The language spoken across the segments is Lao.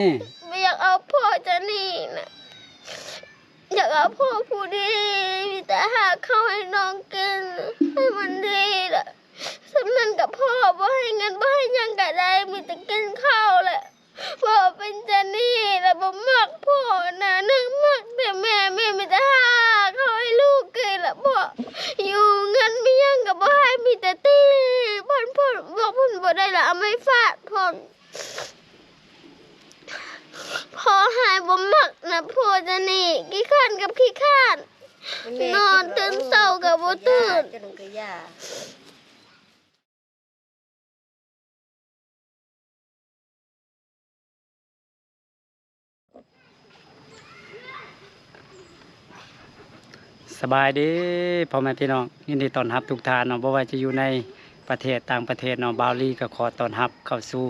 ບໍ່ຢາກເອົາພໍ່ຈານີ້ນະ ຢາກເອົາພໍ່ຜູ້ດີ ມີແຕ່ຫາເຂົ້າໃຫ້ນ້ອງກິນ ໃຫ້ມັນດີລະ ສ່ຳນັ້ນກໍພໍ ບໍ່ໃຫ້ເງິນ ບໍ່ໃຫ້ຫຍັງກໍໄດ້ ມີແຕ່ກິນເຂົ້າແຫຼະ. ພໍ່ເປັນຈານີ້ລະ ບໍ່ມັກພໍ່ນະ ນາງມັກແຕ່ແມ່ ແມ່ມີແຕ່ຫາເຂົ້າໃຫ້ລູກກິນລະ ພໍ່ຢູ່ເງິນມີຫຍັງກໍບໍ່ໃຫ້ ມີແຕ່ຕີ ເພິ່ນ ເພິ່ນບອກເພິ່ນບໍ່ໄດ້ລະ ເອົາໄມ້ຟາດເພິ່ນ. ພໍ່ຫາຍບໍ່ມັກນະ ພໍ່ຈານີ້ ຂີ້ຄ້ານກັບຂີ້ຄ້ານ ນອນຕື່ນເຊົ້າກໍບໍ່ຕື່ນ. ສະບາຍດີພໍ່ແມ່ພີ່ນ້ອງ ຍິນດີຕ້ອນຮັບທຸກທ່ານເນາະ ບໍ່ວ່າຈະຢູ່ໃນປະເທດຕ່າງປະເທດເນາະ ບ່າວລີກໍຂໍຕ້ອນຮັບເຂົ້າສູ່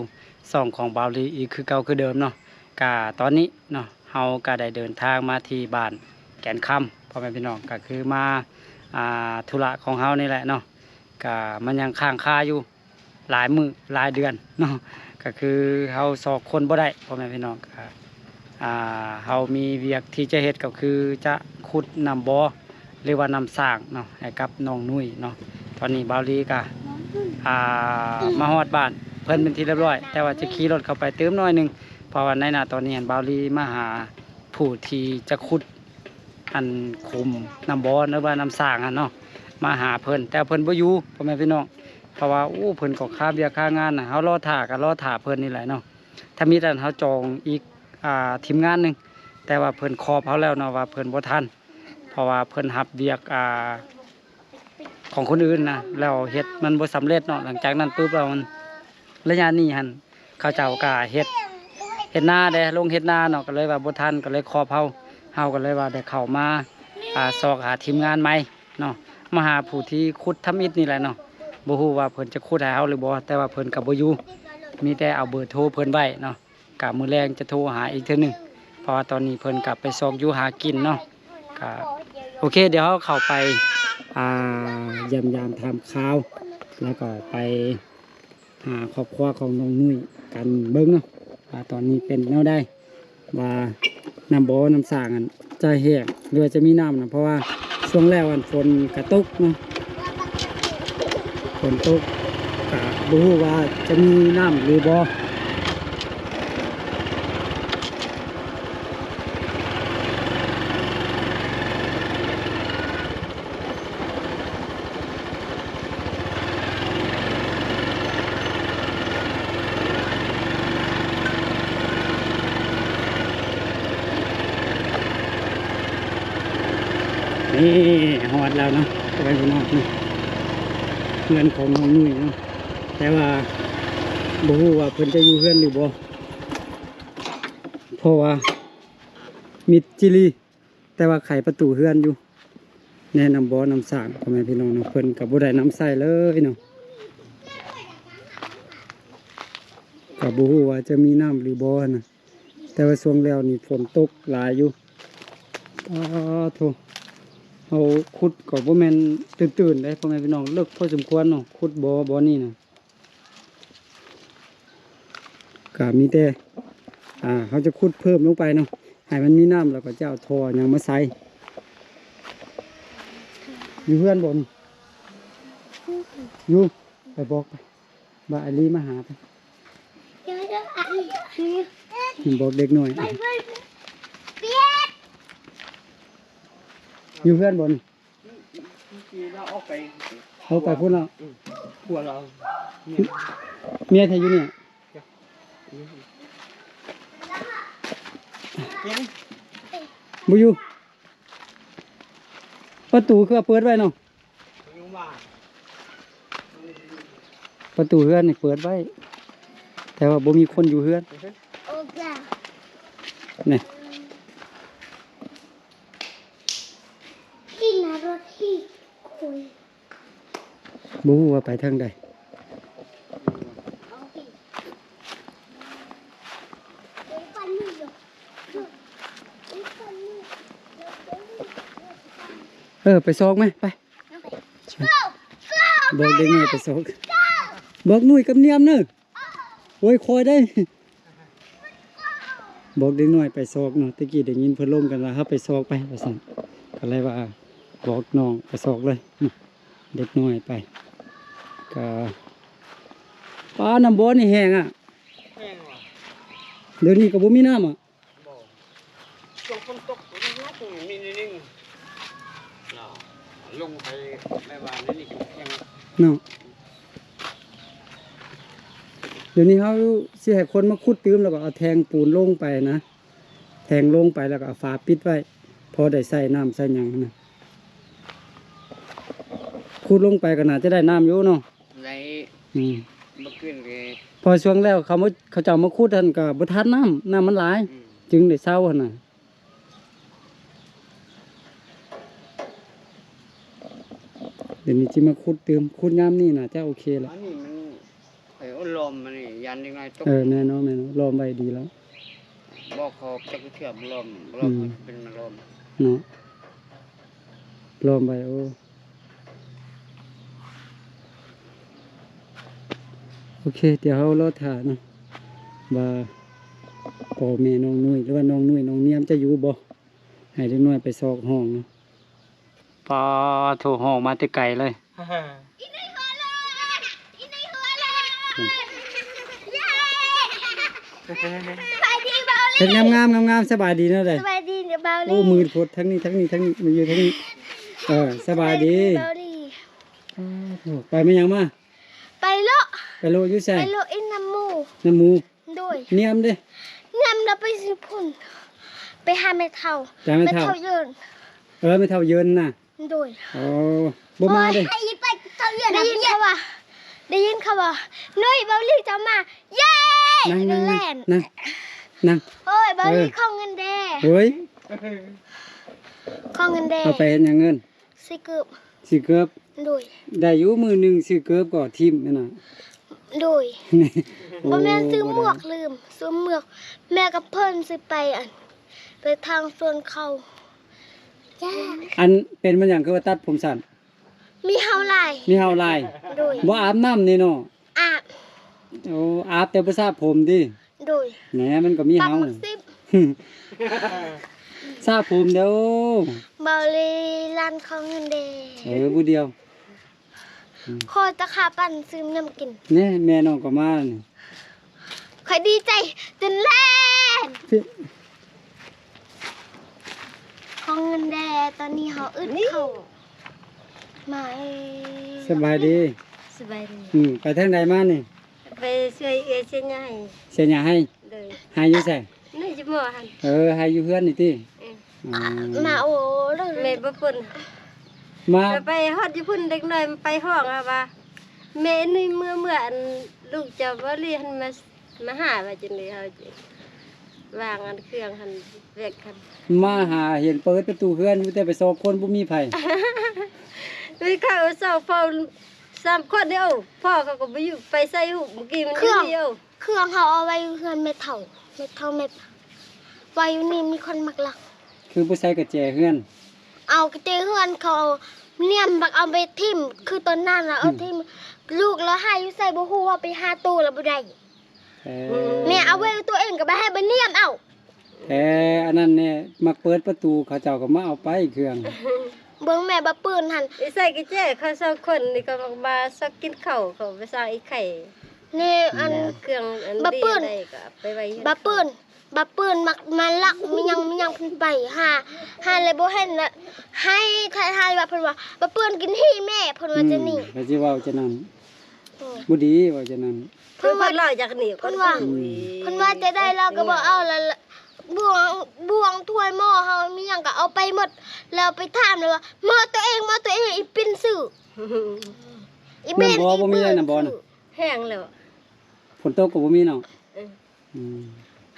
ຊ່ອງຂອງບ່າວລີອີກຄືເກົ່າຄືເດີມເນາະ. ກະຕອນນີ້ເນາະ ເຮົາກະໄດ້ເດີນທາງມາທີ່ບ້ານແກ່ນຄຳ ພໍ່ແມ່ພີ່ນ້ອງ ກະຄືມາ ອ່າ ທຸລະຂອງເຮົານີ້ແຫຼະເນາະ ກະມັນຍັງຄ້າງຄາຢູ່ ຫຼາຍມື້ຫຼາຍເດືອນເນາະ ກໍຄືເຮົາຊອກຄົນບໍ່ໄດ້ ພໍ່ແມ່ພີ່ນ້ອງ ກໍ ອ່າ ເຮົາມີວຽກທີ່ຈະເຮັດ ກໍຄືຈະຂຸດນ້ຳບໍ່ ຫຼືວ່ານ້ຳສ້າງເນາະ ໃຫ້ກັບນ້ອງນຸ້ຍເນາະ. ຕອນນີ້ບ່າວລີກໍ ອ່າ ມາຮອດບ້ານເພິ່ນເປັນທີ່ຮຽບຮ້ອຍ ແຕ່ວ່າຈະຂີ່ລົດເຂົ້າໄປຕື່ມໜ້ອຍໜຶ່ງ ເພາະວ່າໃນໜ້າຕອນນີ້ຫັ້ນ ບ່າວລີມາຫາຜູ້ທີ່ຈະຂຸດ ອັນຂຸມນ້ຳບໍ່ ຫຼືວ່ານ້ຳສ້າງຫັ້ນເນາະ ມາຫາເພິ່ນ ແຕ່ເພິ່ນບໍ່ຢູ່ ພໍ່ແມ່ພີ່ນ້ອງ ເພາະວ່າ ໂອ້ ເພິ່ນກໍຄາວຽກຄາງານນະ ເຮົາລໍຖ້າກໍລໍຖ້າເພິ່ນນີ້ແຫຼະເນາະ. ທຳອິດຫັ້ນເຮົາຈອງອີກ ອ່າ ທີມງານໜຶ່ງ ແຕ່ວ່າເພິ່ນຂອບເຮົາແລ້ວເນາະ ວ່າເພິ່ນບໍ່ທັນ ເພາະວ່າເພິ່ນຮັບວຽກ ອ່າ ຂອງຄົນອື່ນນະ ແລ້ວເຮັດມັນບໍ່ສຳເລັດເນາະ. ຫຼັງຈາກນັ້ນປຶບແລ້ວ ໄລຍະນີ້ຫັ້ນ ເຂົາເຈົ້າກໍເຮັດ ເຮັດນາເດ້ ລົງເຮັດນາເນາະ ກໍເລີຍວ່າບໍ່ທັນ ກໍເລີຍຂອບເຮົາ ເຮົາກໍເລີຍວ່າໄດ້ເຂົ້າມາ ອ່າ ຊອກຫາທີມງານໃໝ່ເນາະ ມາຫາຜູ້ທີ່ຂຸດທຳອິດນີ້ແຫຼະເນາະ. ບໍ່ຮູ້ວ່າເພິ່ນຈະຂຸດໃຫ້ເຮົາຫຼືບໍ່ ແຕ່ວ່າເພິ່ນກໍບໍ່ຢູ່ ມີແຕ່ເອົາເບີໂທເພິ່ນໄວ້ເນາະ ກະມື້ແລງຈະໂທຫາອີກເທື່ອໜຶ່ງ ເພາະວ່າຕອນນີ້ເພິ່ນກະໄປຊອກຢູ່ຫາກິນເນາະ. ກະໂອເຄ ດຽວເຮົາເຂົ້າໄປ ອ່າ ຢ້ຽມຢາມຖາມຂ່າວ ແລ້ວກໍໄປຫາຄອບຄົວຂອງນ້ອງນຸ້ຍກັນເບິ່ງເນາະ ວ່າຕອນນີ້ເປັນແນວໃດ ວ່ານ້ຳບໍ່ນ້ຳສ້າງຫັ້ນຈະແຫ້ງ ຫຼືວ່າຈະມີນ້ຳນະ ເພາະວ່າຊ່ວງແລ້ວຫັ້ນຝົນກະຕົກເນາະ ຝົນຕົກ ກະບໍ່ຮູ້ວ່າຈະມີນ້ຳຫຼືບໍ່. ນີ້ຮອດແລ້ວເນາະ ໄປເບິ່ງເນາະ ເຮືອນຂອງນ້ອງນຸ້ຍເນາະ ແຕ່ວ່າບໍ່ຮູ້ວ່າເພິ່ນຈະຢູ່ເຮືອນຫຼືບໍ່ ເພາະວ່າມິດຈີລີ ແຕ່ວ່າໄຂປະຕູເຮືອນຢູ່ ແນະນຳບໍ່ນ້ຳສ້າງ ພໍ່ແມ່ພີ່ນ້ອງເນາະ ເພິ່ນກໍບໍ່ໄດ້ນຳໃຊ້ເລີຍເນາະ ກໍບໍ່ຮູ້ວ່າຈະມີນ້ຳຫຼືບໍ່ຫັ້ນນະ ແຕ່ວ່າຊ່ວງແລ້ວນີ້ຝົນຕົກຫຼາຍຢູ່. ປາໂທ້ ເຮົາຂຸດກໍບໍ່ແມ່ນຕື້ນໆເດ້ ພໍ່ແມ່ພີ່ນ້ອງ ເລິກພໍສົມຄວນເນາະ ຂຸດບໍ່ ບໍ່ນີ້ນະ. ກໍມີແຕ່ ອ່າ ເຮົາຈະຂຸດເພີ່ມລົງໄປເນາະ ໃຫ້ມັນມີນ້ຳ ແລ້ວກໍຈະເອົາທໍ່ຫຍັງມາໃສ່. ຢູ່ເຮືອນບໍ່ນີ້? ຢູ່ ໄປບອກໄປ ວ່າອາລີມາຫາໄປ. ບອກເດັກນ້ອຍ ຢູ່ເຮືອນບໍ່ນີ້? ອອກໄປພຸ້ນແລ້ວ ເມຍແທ້ຢູ່ນີ້ ບໍ່ຢູ່ ປະຕູຄືວ່າເປີດໄວ້ເນາະ ປະຕູເຮືອນນີ້ເປີດໄວ້ ແຕ່ວ່າບໍ່ມີຄົນຢູ່ເຮືອນ ນີ້. ບໍ່ຮູ້ວ່າໄປທາງໃດ ເອີ ໄປຊອກແມະ ໄປ ບອກເດັກນ້ອຍໄປຊອກ ບອກໜຸ້ຍກັບນຽມເນີ. ໂອ້ຍ ຄອຍໄດ້ ບອກເດັກນ້ອຍໄປຊອກເນາະ. ແຕ່ກີ້ໄດ້ຍິນເພິ່ນລົມກັນວ່າ ເຮົາໄປຊອກໄປ ວ່າຊັ້ນ. ກໍເລີຍວ່າບອກນ້ອງໄປຊອກເລີຍ ເດັກນ້ອຍໄປ. ກໍ ປ້າ ນ້ຳບໍ່ນີ້ແຫ້ງອະ. ແຫ້ງວ່າ ດຽວນີ້ກໍບໍ່ມີນ້ຳອະ. ບໍ່ ຊ່ວງຝົນຕົກມີນິດໜຶ່ງ ລະລົງໄປແບບວ່າໃນນີ້ກໍແຫ້ງເນາະ. ດຽວນີ້ເຮົາຊິໃຫ້ຄົນມາຂຸດຕື່ມ ແລ້ວກໍເອົາແທ່ງປູນລົງໄປນະ. ແທ່ງລົງໄປ ແລ້ວກໍເອົາຝາປິດໄວ້ ພໍໄດ້ໃຊ້ນ້ຳໃຊ້ຫຍັງນະ. ຂຸດລົງໄປກໍໜ້າຈະໄດ້ນ້ຳຢູ່ເນາະ. ໄດ້ ອືມ ບໍ່ຂຶ້ນເລີຍ. ເພາະຊ່ວງແລ້ວເຂົາມາ ເຂົາເຈົ້າມາຂຸດຫັ້ນກໍບໍ່ທັນນ້ຳ ນ້ຳມັນຫຼາຍ ອືມ ຈຶ່ງໄດ້ເຊົາຫັ້ນນະ. ດຽວນີ້ຊິມາຂຸດຕື່ມ ຂຸດຍາມນີ້ໜ້າຈະໂອເຄແລ້ວ. ອັນນີ້ມັນ ເອີ ລ້ອມມັນນີ້ ຢ້ານເດັກນ້ອຍຕົກ. ເອີ ແມ່ນເນາະ ແມ່ນເນາະ ລ້ອມໄວ້ດີແລ້ວ. ບໍ່ ເຂົາຈັກເທື່ອບໍ່ລ້ອມ ບໍ່ລ້ອມ ອືມ ເປັນມາລ້ອມເນາະ ລ້ອມໄວ້. ໂອ້ ໂອເຄ ດຽວເຮົາລໍຖ້າເນາະ ວ່າພໍ່ແມ່ນ້ອງນຸ້ຍ ຫຼືວ່ານ້ອງນຸ້ຍ ນ້ອງນຽມຈະຢູ່ບໍ່ ໃຫ້ເດັກນ້ອຍໄປຊອກຫ້ອງເນາະ. ປາໂທ ຮ້ອງມາແຕ່ໄກເລີຍ. ເຮັດງາມໆ ງາມໆ. ສະບາຍດີເນາະ. ສະບາຍດີເນາະ ເບົາລີ. ໂອ້ ມືໂພດ ທາງນີ້ ທາງນີ້ ທາງນີ້ ມາຢູ່ທາງນີ້. ເອີ ສະບາຍດີ ເບົາລີ. ປາໂທ ໄປມາຫຍັງມາ? ໄປເລາະ ໄປເລາະຢູ່ໃສ? ໄປເລາະອີ່ນຳໝູ່ ນຳໝູ່. ໂດຍ ນຽມເດ້? ນຽມລະໄປຊິພຸ້ນ ໄປຫາແມ່ເຖົ້າ ໄປຫາແມ່ເຖົ້າ ແມ່ເຖົ້າເຢິນ. ເອີ ແມ່ເຖົ້າເຢິນນະ. ໂດຍ ໂອ້ ບໍ່ມາເດ້. ໄດ້ຍິນເຂົາວ່າ ໄດ້ຍິນເຂົາວ່າ ນຸ້ຍ ເບົາລີຈະມາ ເຢ້ ນັ່ງ ນັ່ງ ແລ່ນ ນັ່ງ ນັ່ງ. ໂອ້ຍ ເບົາລີ ເອີ ຂໍເງິນແດ່. ໂອ້ຍ ຂໍເງິນແດ່. ເອົາໄປເຮັດຫຍັງເງິນ? ຊື້ເກີບ ຊື້ເກີບ. ໂດຍ ໄດ້ຢູ່ ມື້ໜຶ່ງຊື້ເກີບກໍຖິ້ມຫັ້ນນະ. ໂດຍ ໂອ້ ບໍ່ແມ່ນຊື້ໝວກ ລືມ ຊື້ໝວກ ແມ່ກັບເພິ່ນຊື້ໄປ ອັນ ໄປທາງສວນເຂົາ. ອັນ ເປັນມາຫຍັງຄືວ່າຕັດຜົມສັ້ນ? ມີເຫົ່າຫຼາຍ ມີເຫົ່າຫຼາຍ. ໂດຍ ບໍ່ອາບນ້ຳນີ້ເນາະ. ອາບ ໂອ້ ອາບແຕ່ບໍ່ສະຜົມຕິ? ໂດຍ ແໜ ມັນກໍມີເຫົ່າ. ສະຜົມເດີ້. ເບົາລີ ລ້ານຂໍເງິນແດ່. ເອີ ຜູ້ດຽວ ອືມ ຂໍຕະຂາປັ່ນຊື້ນຳກິນ. ແໜ ແມ່ນ້ອງກໍມານີ້. ຂ້ອຍດີໃຈຈົນແລ່ນ. ຂໍເງິນແດ່ ຕອນນີ້ເຮົາອຶດເຂົ້າມາ. ສະບາຍດີ. ສະບາຍດີ. ອືມ ໄປທາງໃດມານີ້? ໄປຊ່ວຍເອື້ອຍເສຍຫຍ້າໄຮ່. ເສຍຫຍ້າໄຮ່? ໂດຍ ໄຮ່ຢູ່ໃສ? ໃນຢູ່ໝໍຫັ້ນ. ເອີ ໄຮ່ຢູ່ເຮືອນນີ້ຕິ? ເອີ ອືມ ມາ ໂອ້ ແມ່ບໍ່ປົນ ມາ ໄປຮອດຢູ່ພຸ້ນ ເດັກນ້ອຍມັນໄປຮ້ອງວ່າ ແມ່ນຸ້ຍເມືອ ເມືອ ອັນ ລູກເຈົ້າບໍ່ລີຫັ້ນມາ ມາຫາວ່າຈັ່ງໃດ ເຮົາວາງອັນເຄື່ອງຫັ້ນ ແວກຫັ້ນ ມາຫາ ເຫັນເປີດປະຕູເຮືອນຢູ່ແຕ່ໄປສອງຄົນ ບໍ່ມີໃຜ. ມີເຂົາສອງພໍ່ສາມຄົນນີ້. ໂອ້ ພໍ່ເຂົາກໍບໍ່ຢູ່ ໄປໃສຮູ້ ມື້ກີ້ມັນຢູ່ນີ້. ໂອ້ ເຄື່ອງເຮົາເອົາໄວ້ຢູ່ເຮືອນແມ່ເຖົ້າ ແມ່ເຖົ້າ ແມ່ ໄວ້ຢູ່ນີ້ ມີຄົນມັກລັກ. ຄືບໍ່ໃສ່ກະແຈເຮືອນ? ເອົາກະແຈເຮືອນ ເຂົານຽມບັກເອົາໄປຖິ້ມ ຄືຕອນນັ້ນລະເອົາ ອືມ ຖິ້ມ. ລູກລະໃຫ້ຢູ່ໃສບໍ່ຮູ້ ວ່າໄປຫາໂຕລະບໍ່ໄດ້. ແທ້ ແມ່ເອົາໄວ້ຕົວເອງກໍບໍ່ໃຫ້ ບໍ່ນຽມເອົາ. ແທ້ ອັນນັ້ນແນ່ ມັກເປີດປະຕູ ເຂົາເຈົ້າກໍມາເອົາໄປເຄື່ອງ. ເບິ່ງແມ່ບາປືນຫັ້ນ ໃສ່ກະແຈ ເຂົາສອງຄົນນີ້ກໍມາຊອກກິນເຂົ້າ ເຂົາໄປສ້າງອີ່ໄຂ່. ນີ້ ອັນ ເຄື່ອງອັນ ບາປືນ ໄດ້ກໍເອົາໄປໄວ້ ບາປືນ ບາປືນມັກມາລັກ ມີຫຍັງ ມີຫຍັງ ເພິ່ນໄປຫາ ຫາແລ້ວບໍ່ເຫັນລະ ໄຫ້ ໄຫ້ວ່າ ເພິ່ນວ່າ ບາປືນກິນຂີ້ແມ່ ເພິ່ນວ່າ ອືມ ຈັ່ງນີ້. ກໍຊິເວົ້າຈັ່ງນັ້ນ ໂອ້ ບໍ່ດີ ເວົ້າຈັ່ງນັ້ນ. ເພິ່ນວ່າ ເພິ່ນວ່າ ອືມ ເພິ່ນວ່າຈະໄດ້ ລາວກໍບໍ່ເອົາລະ ບ່ວງ ບ່ວງ ຖ້ວຍ ໝໍ້ເຮົາ ມີຫຍັງກໍເອົາໄປໝົດ. ແລ້ວໄປຖາມລະວ່າ ໝໍ້ຕົວເອງ ໝໍ້ຕົວເອງ ອີ່ປິ່ນຊື້ ອີ່ເບັນ ອີ່ເບັນ ບໍ່ມີຫຍັງນຳບໍ່ນະ. ແຫ້ງແລ້ວ ຝົນຕົກກໍບໍ່ມີເນາະ. ເອີ ອືມ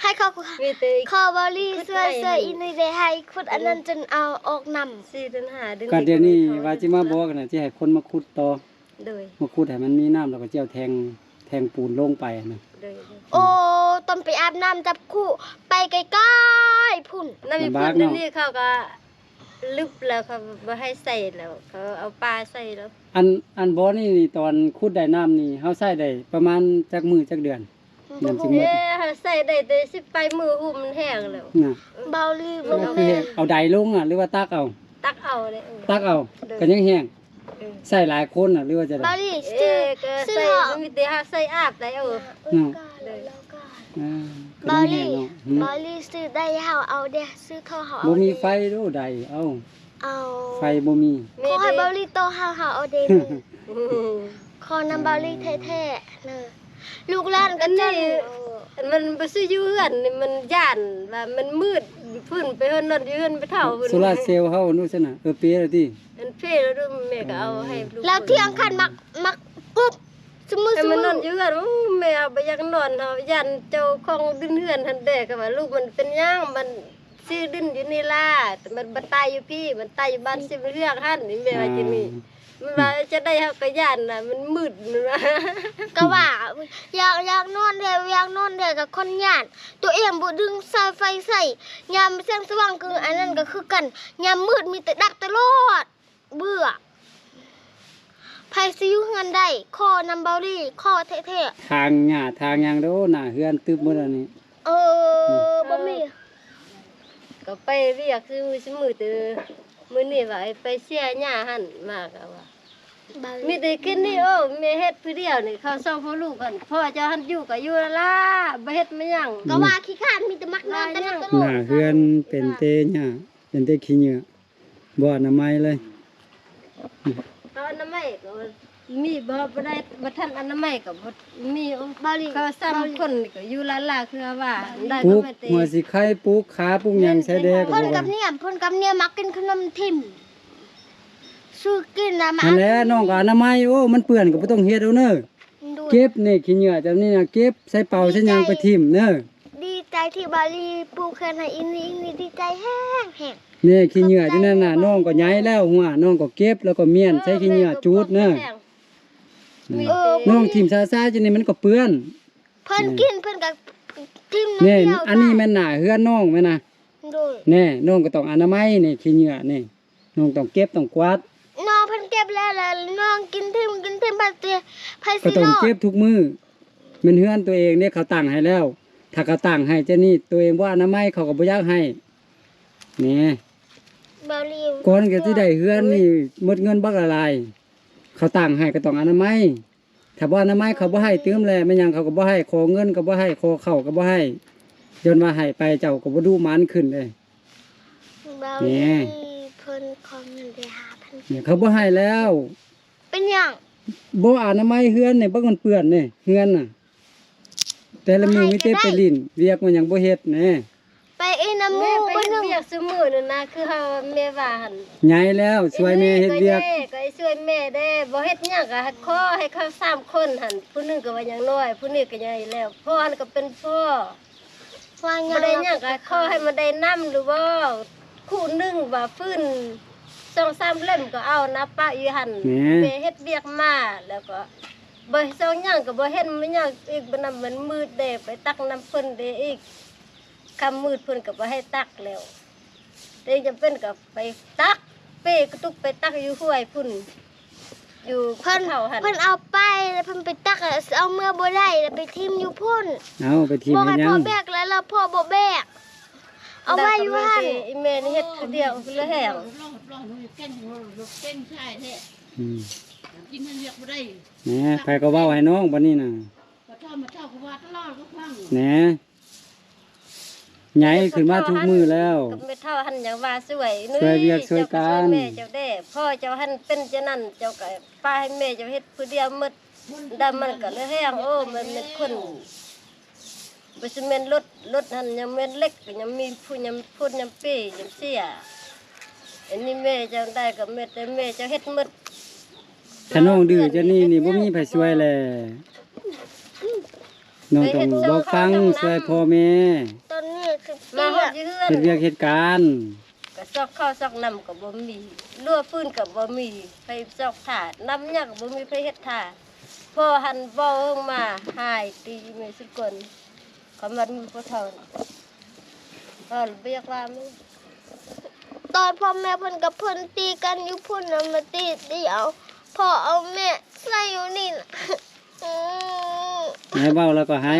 ໃຫ້ເຂົາ ມີແຕ່ ຂໍເບົາລີຊ່ວຍ ຊ່ວຍອີ່ນຸ້ຍແດ່ ໃຫ້ຂຸດອັນນັ້ນຈົນເອົາອອກນຳ. ສີ່ເດືອນ ຫ້າເດືອນ ກໍດຽວນີ້ວ່າຊິມາບອກນະ ຊິໃຫ້ຄົນມາຂຸດຕໍ່. ໂດຍ ມາຂຸດໃຫ້ມັນມີນ້ຳ ແລ້ວກໍຊິເອົາແທ່ງ ແທ່ງປູນລົງໄປນະ. ໂດຍ ໂອ້ ຕ້ອງໄປອາບນ້ຳຈັບຄຸ ໄປໄກໆພຸ້ນ. ນ້ຳຢູ່ພຸ້ນ ລຳບາກເນາະ ດຽວນີ້ເຂົາກໍລຶບແລ້ວ ເຂົາບໍ່ໃຫ້ໃສ່ແລ້ວ ເຂົາເອົາປາໃສ່ແລ້ວ. ອັນ ອັນບໍ່ນີ້ນີ້ ຕອນຂຸດໄດ້ນ້ຳນີ້ ເຮົາໃຊ້ໄດ້ປະມານຈັກມື້ຈັກເດືອນ? ນ້ຳຊິໝົດ ເອີ ເຮົາໃສ່ໄດ້ແຕ່ສິບປາຍມື້ ຫຸ່ມມັນແຫ້ງແລ້ວນະ. ເບົາລີ ເອີ ບໍ່ ເອົາຄືແຫ້ງ ເອົາໄດລົງອະ ຫຼືວ່າຕັກເອົາ? ຕັກເອົາເດ້ ເອີ ຕັກເອົາ ເອີ ກໍຍັງແຫ້ງ ເອີ ໃສ່ຫຼາຍຄົນນະ ຫຼືວ່າຈັ່ງໃດ? ເບົາລີ ເອີ ຊື້ ຊື້ ກໍໃສ່ ເຮົາ ມີແຕ່ເຮົາໃສ່ອາບໄດ້ ເອີ ເນາະ ເອີ ກໍຍັງແຫ້ງເນາະ. ເບົາລີ ຫືມ ເບົາລີ ຊື້ໄດ້ເຮົາເອົາເດ້ ຊື້ເທົ່າເຮົາເອົາ ບໍ່ມີໄຟໂດ ໄດເອົາ ເອົາ ໄຟບໍ່ມີ ຂໍໃຫ້ເບົາລີຕໍ່ເຮົາ ເຮົາເອົາເດ້ ຂໍນຳເບົາລີແທ້ໆເດີ ລູກຫຼານກໍຈັ່ງ ມັນບໍ່ຊິຢູ່ເຮືອນນີ້ ມັນຢ້ານວ່າມັນມືດ ເພິ່ນໄປນອນຢູ່ເຮືອນແມ່ເຖົ້າພຸ້ນ ໂຊລາເຊວເຮົາ ນຸຊະນະ ເອີ ເປແລ້ວຕິ ອັນເພແລ້ວດູ ແມ່ກໍເອົາໃຫ້ລູກ ແລ້ວທ່ຽງຄັນມັກ ມັກກຸບ ຊຸມື້ ໃຫ້ມັນນອນຢູ່ເຮືອນ ໂອ້ ແມ່ເຮົາບໍ່ຢາກນອນ ເຮົາຢ້ານເຈົ້າຂອງດິນເຮືອນຫັ້ນແດ່ ກໍວ່າລູກມັນເປັນຫຍັງ ມັນຊິດິນຢູ່ນີ້ລະ ມັນບໍ່ຕາຍຢູ່ພີ້ ມັນຕາຍຢູ່ບ້ານຊິມເຮືອງຫັ້ນ ນີ້ແມ່ວ່າຈັ່ງນີ້ ມັນວ່າຈະໄດ້ ເຮົາກໍຢ້ານນະ ມັນມືດ ມັນວ່າ ກໍວ່າຢາກ ຢາກນອນແທ້ ຢາກນອນແທ້ ກໍຄົນຢ້ານ ຕົວເອງບໍ່ດຶງສາຍໄຟໃສ່ ຍາມແສງສະຫວ່າງຄືອັນນັ້ນກໍຄືກັນ ຍາມມືດມີແຕ່ດັບຕະຫຼອດ. ເບື່ອ ໃຜຊິຢູ່ເຮືອນໄດ້ ຂໍນຳເບົາລີ ຂໍແທ້ໆ ຖາງຫຍ້າຖາງຫຍັງໂດ ໜ້າເຮືອນຕຶບໝົດອັນນີ້ ເອີ ອືມ ບໍ່ມີ ກໍໄປວຽກຊຸມື້ ຊຸມື້ເຕີ ມື້ນີ້ວ່າໃຫ້ໄປເສຍຫຍ້າຫັ້ນ ມາກໍວ່າ ເບົາລີ ມີແຕ່ກິນນີ້ ໂອ້ ແມ່ເຮັດຜູ້ດຽວນີ້ ເຂົາສອງພໍ່ລູກຫັ້ນ ພໍ່ເຈົ້າຫັ້ນຢູ່ກໍຢູ່ລະລາ ບໍ່ເຮັດມາຫຍັງ ກໍວ່າຂີ້ຄ້ານ ມີແຕ່ມັກນອນແຕ່ນັ່ງຕະຫຼອດ ໜ້າເຮືອນເປັນແຕ່ຫຍ້າ ເປັນແຕ່ຂີ້ເຫຍື້ອ ບໍ່ອະນາໄມເລີຍ ເອົາອະນາໄມກໍມີບໍ່ ບໍ່ໄດ້ ບໍ່ທັນອະນາໄມກໍບໍ່ມີ ເບົາລີ ເຂົາສາມຄົນນີ້ກໍຢູ່ລະລາ ຄືວ່າໄດ້ ປູກຫົວສີໄຄ ປູກຂາ ປູກຫຍັງໃສ່ແດ່ກໍບໍ່ວ່າ ເພິ່ນກັບເນຍ ເພິ່ນກັບເນຍມັກກິນຂະໜົມຖິ້ມ ຊື້ກິນນະ ມາ ຫັ້ນແຫຼະ ນ້ອງກໍອະນາໄມ ໂອ້ ມັນເປື້ອນກໍບໍ່ຕ້ອງເຮັດເອົາເນີ ໂດຍ ເກັບນີ້ ຂີ້ເຫຍື້ອຈຳນີ້ນະ ເກັບໃສ່ເປົາໃສ່ຫຍັງໄປຖິ້ມເນີ ດີໃຈທີ່ເບົາລີປູກເຮືອນໃຫ້ອີ່ນີ້ ອີ່ນີ້ດີໃຈແຮງໆ ນີ້ ຂີ້ເຫຍື້ອຢູ່ນັ້ນນະ ນ້ອງກໍໃຫຍ່ແລ້ວ ຫົວ ນ້ອງກໍເກັບ ແລ້ວກໍມ້ຽນໃສ່ຂີ້ເຫຍື້ອຈູດເນີ ເອີ ນ້ອງຖິ້ມຊ້າໆຈັ່ງນີ້ມັນກໍເປື້ອນ ເພິ່ນກິນ ເພິ່ນກໍຖິ້ມ ນີ້ ອັນນີ້ແມ່ນໜ້າເຮືອນນ້ອງແມ່ນນະ ໂດຍ ແນ່ ນ້ອງກໍຕ້ອງອະນາໄມນີ້ ຂີ້ເຫຍື້ອນີ້ ນ້ອງຕ້ອງເກັບຕ້ອງກວາດ ນ້ອງເພິ່ນເກັບແລ້ວ ແລ້ວນ້ອງກິນຖິ້ມ ກິນຖິ້ມ ໄປ ໄປ ກໍຕ້ອງເກັບທຸກມື້ ແມ່ນເຮືອນຕົວເອງເດ້ ເຂົາຕັ້ງໃຫ້ແລ້ວ ຖ້າເຂົາຕັ້ງໃຫ້ຈັ່ງນີ້ ຕົວເອງບໍ່ອະນາໄມ ເຂົາກໍບໍ່ຢາກໃຫ້ ແນ່ ເບົາລີ ກ່ອນກໍຊິໄດ້ເຮືອນນີ້ ໝົດເງິນບັກຫຼາຍໆ ເຂົາຕັ້ງໃຫ້ກໍຕ້ອງອະນາໄມ ຖ້າບໍ່ອະນາໄມເຂົາບໍ່ໃຫ້ຕື່ມແຫຼະ ແມ່ນຫຍັງເຂົາກໍບໍ່ໃຫ້ ຂໍເງິນກໍບໍ່ໃຫ້ ຂໍເຂົ້າກໍບໍ່ໃຫ້ ຍ້ອນວ່າໃຫ້ໄປເຈົ້າກໍບໍ່ດຸໝັ່ນຂຶ້ນເດ້ ເບົາລີ ນີ້ ເພິ່ນຂໍເງິນໄດ້ຫ້າພັນ ນີ້ເຂົາບໍ່ໃຫ້ແລ້ວ ເປັນຫຍັງ ບໍ່ອະນາໄມເຮືອນນີ້ ເບິ່ງມັນເປື້ອນນີ້ ເຮືອນນະ ແຕ່ລະມື້ມີແຕ່ໄປຫຼິ້ນ ວຽກມັນຫຍັງບໍ່ເຮັດແນ່ ໄປອີ່ນຳໝູ່ ແມ່ໄປເຮັດວຽກຊຸມື້ນັ້ນນະ ຄືເຮົາແມ່ວ່າຫັ້ນ ໃຫຍ່ແລ້ວ ຊ່ວຍແມ່ເຮັດວຽກ ແມ່ກໍໃຫ້ຊ່ວຍແມ່ແດ່ ບໍ່ເຮັດຫຍັງກໍຂໍໃຫ້ເຂົາສາມຄົນຫັ້ນ ຜູ້ໜຶ່ງກໍວ່າຍັງນ້ອຍ ຜູ້ນີ້ກໍໃຫຍ່ແລ້ວ ພໍ່ຫັ້ນກໍເປັນພໍ່ ບໍ່ໄດ້ຫຍັງກໍຂໍໃຫ້ມັນໄດ້ນຳ ຫຼືບໍ່ ຄູ່ໜຶ່ງວ່າຟືນສອງສາມເຫຼັ້ມກໍເອົານະ ປະຢູ່ຫັ້ນ ແມ່ເຮັດວຽກມາ ແລ້ວກໍບໍ່ຊອກຫຍັງ ກໍບໍ່ເຫັນມີຫຍັງອີກ ບາດນັ້ນມັນມືດເດ້ ໄປຕັກນຳເພິ່ນເດ້ອີກ ຄ່ຳມືດເພິ່ນກໍບໍ່ໃຫ້ຕັກແລ້ວ ແຕ່ຈຳເປັນກໍໄປຕັກ ເປ້ກະຕຸກໄປຕັກຢູ່ຫ້ວຍພຸ້ນ ຢູ່ເພິ່ນ ເພິ່ນເອົາໄປ ແລ້ວເພິ່ນໄປຕັກ ແລ້ວເອົາເມືອບໍ່ໄດ້ ແລ້ວໄປຖິ້ມຢູ່ພຸ້ນ ເອົາໄປຖິ້ມເຮັດຫຍັງ ບອກໃຫ້ພໍ່ແບກ ແລ້ວ ແລ້ວພໍ່ບໍ່ແບກ ເອົາໄວ້ຢູ່ຫັ້ນ ອີ່ແມ່ນີ້ເຮັດຜູ້ດຽວເຫຼືອແຮງ ອືມ ແນ່ ໃຜກໍເວົ້າໃຫ້ນ້ອງບັດນີ້ນະ ແນ່ ໃຫຍ່ຂຶ້ນມາທຸກມື້ແລ້ວ ແມ່ເຖົ້າຫັ້ນຍັງວ່າຊ່ວຍ ຊ່ວຍວຽກຊ່ວຍການ ເຈົ້າກໍຊ່ວຍແມ່ເຈົ້າແດ່ ພໍ່ເຈົ້າຫັ້ນເປັນຈັ່ງນັ້ນ ເຈົ້າກໍປະໃຫ້ແມ່ເຈົ້າເຮັດຜູ້ດຽວໝົດ ດຳມັນກໍເຫຼືອແຮງ ໂອ້ ມັນເປັນຄົນ ບໍ່ຊິແມ່ນລົດ ລົດຫັ້ນຍັງແມ່ນເຫຼັກ ກໍຍັງມີຜູ້ຍາມພຸ້ນຍາມເປຍາມເສຍ ອັນນີ້ແມ່ເຈົ້າໄດ້ກໍແມ່ນແຕ່ແມ່ເຈົ້າເຮັດໝົດ ຖ້ານ້ອງດື້ຈັ່ງນີ້ນີ້ ບໍ່ມີໃຜຊ່ວຍແຫຼະ ນ້ອງຕ້ອງບອກຟັງ ຊ່ວຍພໍ່ແມ່ ຕອນນີ້ຄືມາຮອດຢູ່ເຮືອນ ເຮັດວຽກເຮັດການ ກໍຊອກເຂົ້າຊອກນ້ຳກໍບໍ່ມີ ລົວຟືນກໍບໍ່ມີ ໃຜຊອກຖ້າ ນ້ຳຫຍັງກໍບໍ່ມີໃຜເຮັດຖ້າ ພໍ່ຫັ້ນເວົ້າເອີງມາ ຫາຍຕີແມ່ສຸດຄົນ ຄຳວ່າມີຜູ້ເຖົ້າ ເວົ້າລະບໍ່ຢາກວ່າມັນ ຕອນພໍ່ແມ່ເພິ່ນກັບເພິ່ນຕີກັນຢູ່ພຸ້ນນະ ມາຕີ ຕີເອົາພໍ່ເອົາແມ່ໃສ່ຢູ່ນີ້ນະ ອືມ ໃຫ້ເວົ້າແລ້ວກໍໄຫ້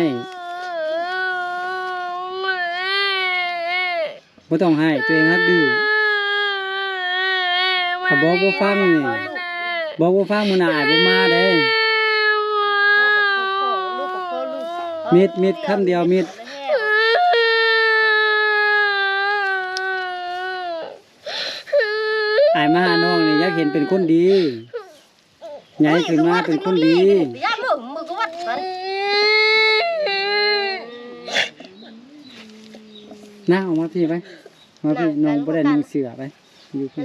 ບໍ່ຕ້ອງໄຫ້ ຕົວເອງຮັກດື້. ຖ້າບອກບໍ່ຟັງນີ້ ບອກບໍ່ຟັງ ມື້ໜ້າອ້າຍບໍ່ມາເດ້. ມິດ ມິດ ຄຳດຽວ ມິດ. ອ້າຍມາຫານ້ອງນີ້ ຢາກເຫັນເປັນຄົນດີ. ໃຫຍ່ຂຶ້ນມາເປັນຄົນດີ. ນາ ອອກມາພີ້ໄປ ມາພີ້. ນ້ອງບໍ່ໄດ້ນຸ່ງເສື້ອໄປ ຢູ່ພີ້.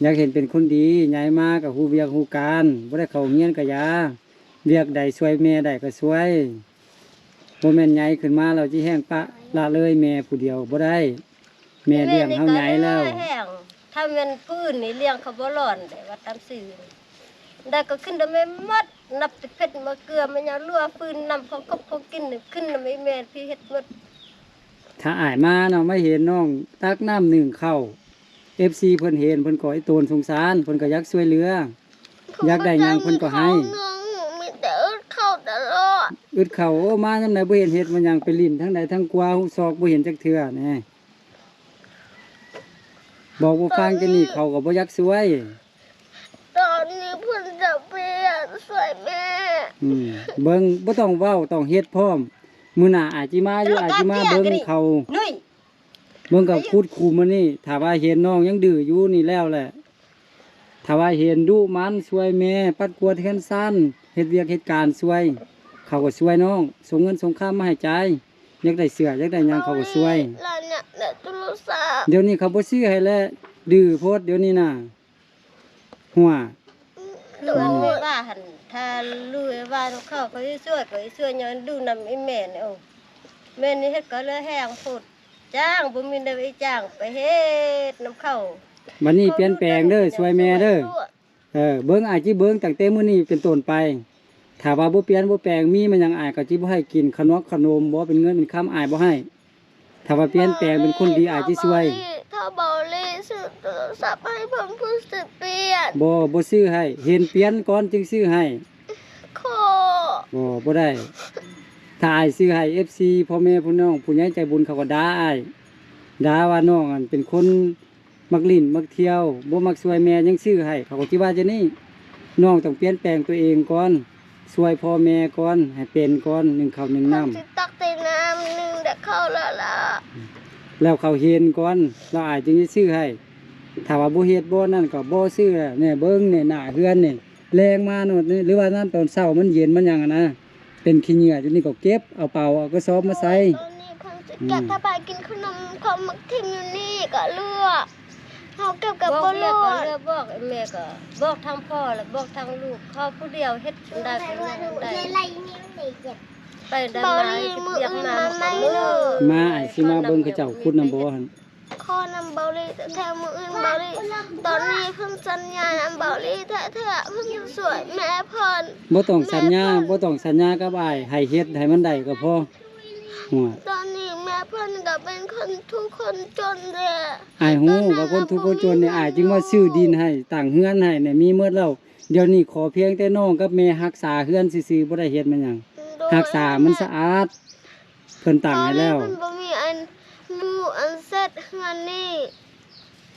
ຢາກເຫັນເປັນຄົນດີ ໃຫຍ່ມາກໍຮູ້ວຽກຮູ້ການ ບໍ່ໄດ້ເຂົ້າໂຮງຮຽນກໍຢ່າ ວຽກໃດຊ່ວຍແມ່ໄດ້ກໍຊ່ວຍ. ບໍ່ແມ່ນໃຫຍ່ຂຶ້ນມາແລ້ວຊິແຫ້ງປະລະເລີຍແມ່ຜູ້ດຽວບໍ່ໄດ້. ແມ່ລ້ຽງເຮົາໃຫຍ່ແລ້ວ. ແມ່ນີ້ກໍເລີຍແຫ້ງ ຖ້າແມ່ນຜູ້ອື່ນນີ້ລ້ຽງເຂົາບໍ່ລອດເດ້ ວ່າຕາມຊື່. ໄດ້ກໍຂຶ້ນນຳແມ່ໝົດ ນັບແຕ່ເຜັດມາເກືອ ແມ່ຫຍັງ ລົວ ຟືນ ນ້ຳ ຂອງກົບຂອງກິນ ຂຶ້ນນຳອີ່ແມ່ພີ່ເຮັດໝົດ. ຖ້າອ້າຍມາເນາະ ມາເຫັນນ້ອງຕັກນ້ຳໜຶ້ງເຂົ້າ ເອັຟຊີ ເພິ່ນເຫັນ ເພິ່ນກໍອີ່ຕົນສົງສານ ເພິ່ນກໍຢາກຊ່ວຍເຫຼືອ. ຢາກໄດ້ຫຍັງເພິ່ນກໍໃຫ້. ມີແຕ່ອຶດເຂົ້າຕະຫຼອດ ອຶດເຂົ້າ. ໂອ້ ມາຍາມໃດບໍ່ເຫັນເຮັດມາຫຍັງ ໄປຫຼິ້ນທາງໃດທາງຂວາ ຮູ້ຊອກບໍ່ເຫັນຈັກເທື່ອແນ່. ບອກບໍ່ຟັງ ຈະໜີເຂົາກໍບໍ່ຢາກຊ່ວຍ. ຕອນນີ້ເພິ່ນຈະປ່ຽນຊ່ວຍແມ່. ອືມ ເບິ່ງ ບໍ່ຕ້ອງເວົ້າ ຕ້ອງເຮັດພ້ອມ. ມື້ໜ້າອາດຊິມາຢູ່ ອາດຊິມາເບິ່ງເຂົາ ເບິ່ງເຂົາຂຸດຂຸມ. ອັນນີ້ ຖ້າວ່າເຫັນນ້ອງຍັງດື້ຢູ່ນີ້ແລ້ວແຫຼະ. ຖ້າວ່າເຫັນດຸໝັ່ນ ຊ່ວຍແມ່ ປັດກວາດເຮືອນຊານ ເຮັດວຽກເຮັດການຊ່ວຍ ເຂົາກໍຊ່ວຍນ້ອງ ສົ່ງເງິນສົ່ງຄຳມາໃຫ້ຈ່າຍ. ຢາກໄດ້ເສື້ອ ຢາກໄດ້ຫຍັງ ເຂົາກໍຊ່ວຍ. ດຽວນີ້ເຂົາບໍ່ຊື້ໃຫ້ແລ້ວ ດື້ໂພດດຽວນີ້ນະ. ຫົວ ລູກເອີຍວ່າຫັ້ນ ຖ້າລູກເອີຍວ່ານຳເຂົາ ເຂົາຊິຊ່ວຍ ເຂົາຊິຊ່ວຍ ຍ້ອນດູນຳອີ່ແມ່ນີ້. ໂອ້ ແມ່ນີ້ເຮັດກໍເລີຍແຮງໂພດ ຈ້າງ ບໍ່ມີແນວອີກຈ້າງ ໄປເຮັດນຳເຂົາ. ບັດນີ້ປ່ຽນແປງເດີ ຊ່ວຍແມ່ເດີ. ເອີ ເບິ່ງ ອ້າຍຊິເບິ່ງຕັ້ງແຕ່ມື້ນີ້ເປັນຕົ້ນໄປ. ຖ້າວ່າບໍ່ປ່ຽນບໍ່ແປງ ມີມາຫຍັງ ອ້າຍກໍຊິບໍ່ໃຫ້ກິນ. ຂະໜົມຂະໜົມ ບໍ່ເປັນເງິນເປັນຄຳ ອ້າຍບໍ່ໃຫ້. ຖ້າວ່າປ່ຽນແປງເປັນຄົນດີ ອ້າຍຊິຊ່ວຍ. ຖ້າເບົາລີຊື້ໂທລະສັບໃຫ້ເພິ່ນ ເພິ່ນຊິປ່ຽນ. ບໍ່ ບໍ່ຊື້ໃຫ້ ເຫັນປ່ຽນກ່ອນຈຶ່ງຊື້ໃຫ້. ຂໍ ບໍ່ ບໍ່ໄດ້. ຖ້າອ້າຍຊື້ໃຫ້ ເອັຟຊີ ພໍ່ແມ່ພີ່ນ້ອງ ຜູ້ໃຫຍ່ໃຈບຸນເຂົາກໍດ່າອ້າຍ ດ່າວ່ານ້ອງຫັ້ນເປັນຄົນ ມັກຫຼິ້ນມັກທ່ຽວ ບໍ່ມັກຊ່ວຍແມ່ ຍັງຊື້ໃຫ້ ເຂົາກໍຊິວ່າຈັ່ງນີ້. ນ້ອງຕ້ອງປ່ຽນແປງຕົວເອງກ່ອນ ຊ່ວຍພໍ່ແມ່ກ່ອນ ໃຫ້ເປັນກ່ອນ ໜຶ້ງເຂົ້າໜຶ້ງນ້ຳ. ເຂົາຊິຕັກແຕ່ນ້ຳ ໜຶ້ງແຕ່ເຂົ້າລະລະ ແລ້ວເຂົາເຫັນກ່ອນ ແລ້ວອ້າຍຈຶ່ງຊິຊື້ໃຫ້. ຖ້າວ່າບໍ່ເຮັດບໍ່ນັ້ນກໍບໍ່ຊື້ແຫຼະ. ແນ່ ເບິ່ງແນ່ ໜ້າເຮືອນນີ້ ແລງມາເນາະ ຫຼືວ່າຍາມຕອນເຊົ້າມັນເຢັນມັນຫຍັງຫັ້ນນະ ເປັນຂີ້ເຫຍື້ອຢູ່ນີ້ກໍເກັບເອົາເປົາເອົາກະສອບມາໃສ່. ຕອນນີ້ເພິ່ນຊິເກັບ ອືມ ຖ້າໄປກິນຂະໜົມ ເຂົາມັກຖິ້ມຢູ່ນີ້ກໍເຫຼືອ ເຮົາເກັບກໍບໍ່ລອດ. ບອກເມຍກໍເຫຼືອ ບອກແມ່ກໍບອກທັງພໍ່ ແລະບອກທັງລູກ ເຂົາຜູ້ດຽວເຮັດໄດ້ກໍຍັງໄດ້ ໄປໄດ້ມາເຮັດວຽກມາ ມາ ອ້າຍຊິມາເບິ່ງເຂົາເຈົ້າຂຸດນ້ຳບໍ່ຫັ້ນ. ຂໍນຳເບົາລີແທ້ໆ ມື້ອື່ນເບົາລີ ຕອນນີ້ເພິ່ນສັນຍານຳເບົາລີແທ້ໆ ເພິ່ນຈະຊ່ວຍແມ່ເພິ່ນ. ບໍ່ຕ້ອງສັນຍາ ແມ່ເພິ່ນ ບໍ່ຕ້ອງສັນຍາກັບອ້າຍ ໃຫ້ເຮັດໃຫ້ມັນໄດ້ກໍພໍ. ໂອ້ຍ ຕອນນີ້ແມ່ເພິ່ນກໍເປັນຄົນທຸກຄົນຈົນແຫຼະ. ອ້າຍຮູ້ວ່າຄົນທຸກຄົນຈົນນີ້ ອ້າຍຈຶ່ງວ່າຊື້ດິນໃຫ້ ຕັ້ງເຮືອນໃຫ້ນີ້ ມີໝົດແລ້ວ. ດຽວນີ້ຂໍພຽງແຕ່ນ້ອງກັບແມ່ຮັກສາເຮືອນຊື່ໆ ບໍ່ໄດ້ເຮັດແມ່ນຫຍັງ. ໂດຍ ຮັກສາມັນສະອາດ ເພິ່ນຕັ້ງໃຫ້ແລ້ວ. ຕອນນີ້ເພິ່ນບໍ່ມີອັນ ໝູ່ອັນເຊັດເຮືອນນີ້.